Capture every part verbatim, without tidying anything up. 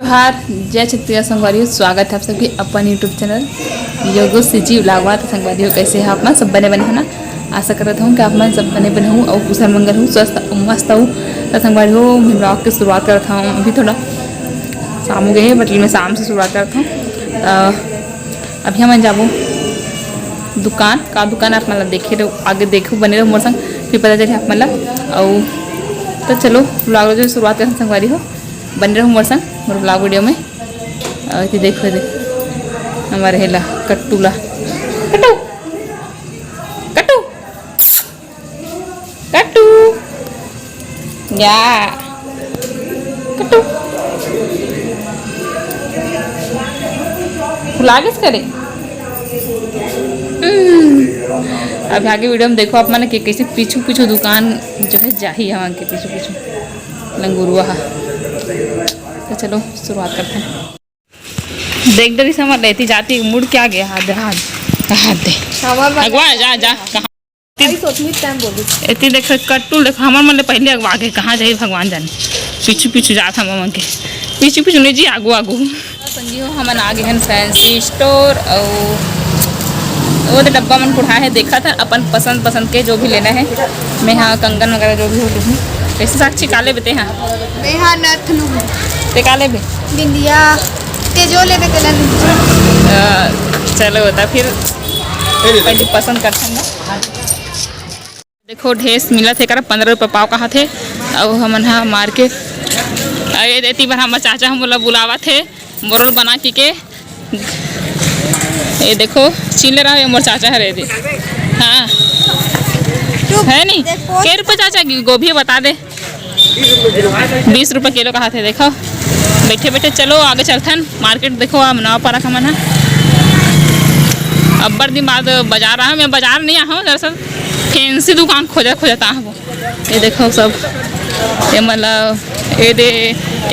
जोहार, जय छत्तीसगढ़ संगवारी हो, स्वागत है आप सबके अपन YouTube चैनल योगो सीजी व्लॉग मा। तो संगवारी हो, कैसे हैं आप मन? सब बने बने हो ना? आशा करत हूँ कि आप मन सब बने बने हो अउ कुशल मंगल हो, स्वस्थ अउ मस्त हो। तो संगवारी हो, मैं व्लॉग के शुरुआत करत हूँ। अभी थोड़ा शाम हो गए है, बट मैं शाम से शुरुआत करत हूँ। तो अभी हमन जाबो दुकान, का दुकान आप मन ला देखे रहो, आगे देखो, बने रहो मोर संग, फिर पता चले आप मन ला। अउ तो चलो व्लॉग जो शुरुआत करत हूँ संगवारी हो, बने रहो मोर संग, मोर व्लॉग वीडियो में। अउ एती देखो दे, हमर हेला कट्टू ला, कट्टू, कट्टू, कट्टू, या, कट्टू, फुला गेस करे। हम्म। अब आगे वीडियो में देखो आप मन के कैसे पीछू पीछू दुकान जो है जाही हवा के पीछू पीछू लंगुरुआ हा। तो चलो शुरुआत करते हैं। देख डरी समझ लेती जाती मुड़ क्या गया हाथ दे, हाथ दे, हाथ दे। हवा में अगवा जा, जा, कहाँ? आई सोचनी टाइम बोली। एती देख कट्टू देख, हमर मन ले पहले अगवा के कहाँ जाही भगवान जाने। पीछू पीछू जात हम मन के, पीछू पीछू नहीं जी, आगू आगू। संगी हो, हमन आ गए हैं फैंसी स्टोर। अउ वो तो डब्बा मन कुढ़ा है, देखा था अपन पसंद पसंद के जो भी लेना है। मैं हाँ कंगन वगैरह जो भी हो लूँ। कैसे साक्षी काले बेते हैं? मैं हाँ नथ लूँ। ते काले बे? बिंदिया। ते जो लेबे तेला ले। अ, चलो बता फिर, पहले पसंद करते हैं ना। देखो ढेस मिलत हे करा, पंद्रह रुपये पाव कहा थे। अउ हमन हा मार के, अरे देती बार हमर चाचा हम बोला बुलावा थे, बोरल बना की के। ये देखो छीन ले रहा है मोर चाचा हरे दे। हाँ है नी? के रुपये चाचा की गोभी बता दे। बीस रुपये किलो कहा थे। देखो बैठे बैठे चलो आगे चलथन मार्केट। देखो अब नवा पारा का मन है। अब्बड़ दिन बाद बाजार आया, मैं बाजार नहीं आया हूँ दरअसल, फैंसी दुकान खोजा खोजत आया हूँ। ये देखो सब, ये मतलब ये दे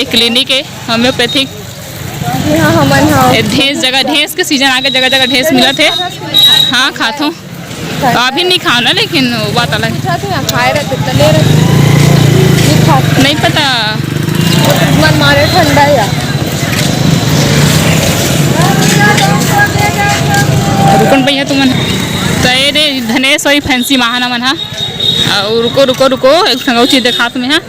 एक क्लिनिक है होम्योपैथिक। जी हाँ, हमन हाँ। ये ढेस जगह, ढेस के सीजन आगे जगह जगह ढेस मिलत है। हाँ खाथो। अभी नहीं खाओ ना, लेकिन वो बात अलग है। पूछा थे यहाँ खाए रहते तो ले रहते। नहीं खाते। नहीं पता। वो तो मन मारे ठंडा या। रुकन भैया तुमन। तो ये दे धनेश वही फैंसी महाना मन हा। अउ रुको, रुको, रुको, एक ठन अउ चीज देखात में हा।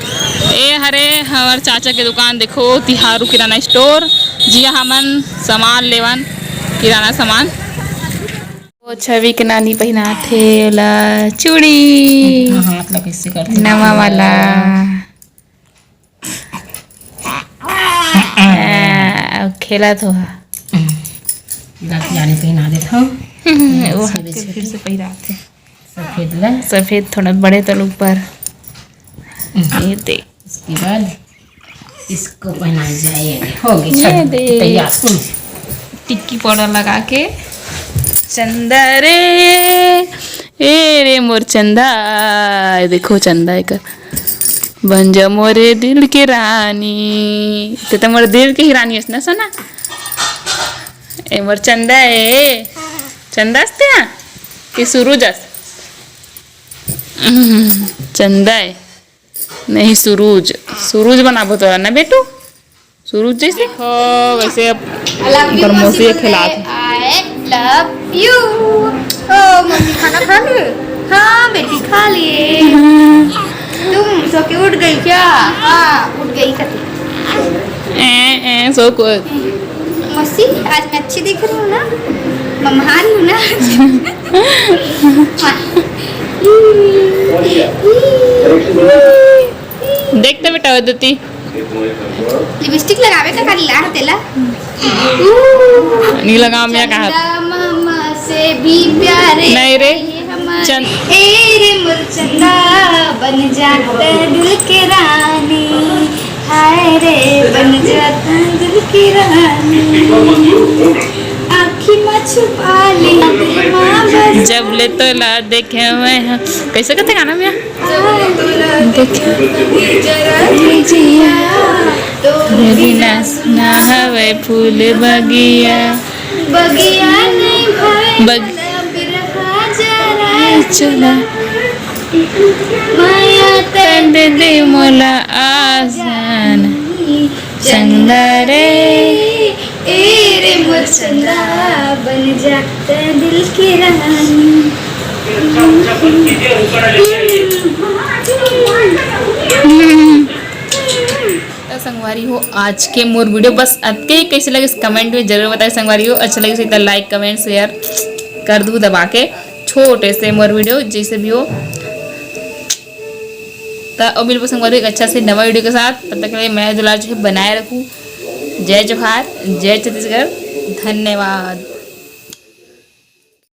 ए हरे हमर चाचा के दुकान, देखो, तिहारू किराना स्टोर, जिया हमन सामान लेवन, किराना सामान। वो छवि के नानी पहिनात हे ओला चूड़ी, हाँ, हाथ ला कैसे करथे? नवा वाला। आ, अब खेलत हो हा। दादी आने पहिना देत हूँ। वो हाथ के फिर से पहिरात हे। सफेद ला। सफेद थोड़ा बड़े तल ऊपर। ये देख। उसके बाद इसको पहनाया जाए। हो गई ये छठ देख। तैयार। टिक्की पाउडर लगा के। चंदा रे, ए रे मोर चंदा, ये देखो चंदा एकर। बन जा मोरे दिल के रानी, ते तो मोर दिल के ही रानी हस ना सोना। ए मोर चंदा ए, चंदा हस ते हाँ? कि सूरज हस? हम्म, चंदा ए। नहीं, सुरुज, सुरुज बनाबो तोरा ना बेटू, सुरुज जैसे। देखो, वैसे अब I love you, ओकर मौसी मौसी बोल खेलात रहे, हे। I love you। ओ, मम्मी खाना खा ले? हाँ, बेटी, खा लिए। तुम सो के उठ गई क्या? हाँ, उठ गई सती। ए, ए, सो को। मौसी, आज मैं अच्छी दिख रही हूँ ना? मम्हा रही हूँ ना? देख तो बेटा, अदिति। लिपस्टिक लगावे का खाली लाह तेला। नी लगा, मैं कहा। चंदा मामा से भी प्यारे नहीं रे। ये हमारे। चंद- ए रे मोर चंदा, बन जा ते दिल के रानी। हाय रे, बन जा ते दिल के रानी। आँखी मा छुपा ले, दिल मा बस। जब ले तोला देखे मैं हाँ। कैसे कहते गाना में? देख। तोरे बिना सुना हवे फूल बगिया। बगिया नहीं भाई बग- बिरहा जरा चला। माया तन दे दे मोला आजान। चंदा रे, ए रे मोर चंदा, बन जा तैं दिल की रानी। तो संगवारी हो, आज के मोर वीडियो बस अतके ही। कैसे लगे कमेंट में जरूर बताए संगवारी हो। अच्छा लगे तो लाइक, कमेंट, शेयर कर दू दबा के। छोटे से मोर वीडियो जैसे भी हो, तो अब मिलबो संगवारी एक अच्छा से नवा वीडियो के साथ। तब तक के लिए मया दुलार जो है बनाए रखू। जय जोहार, जय छत्तीसगढ़, धन्यवाद।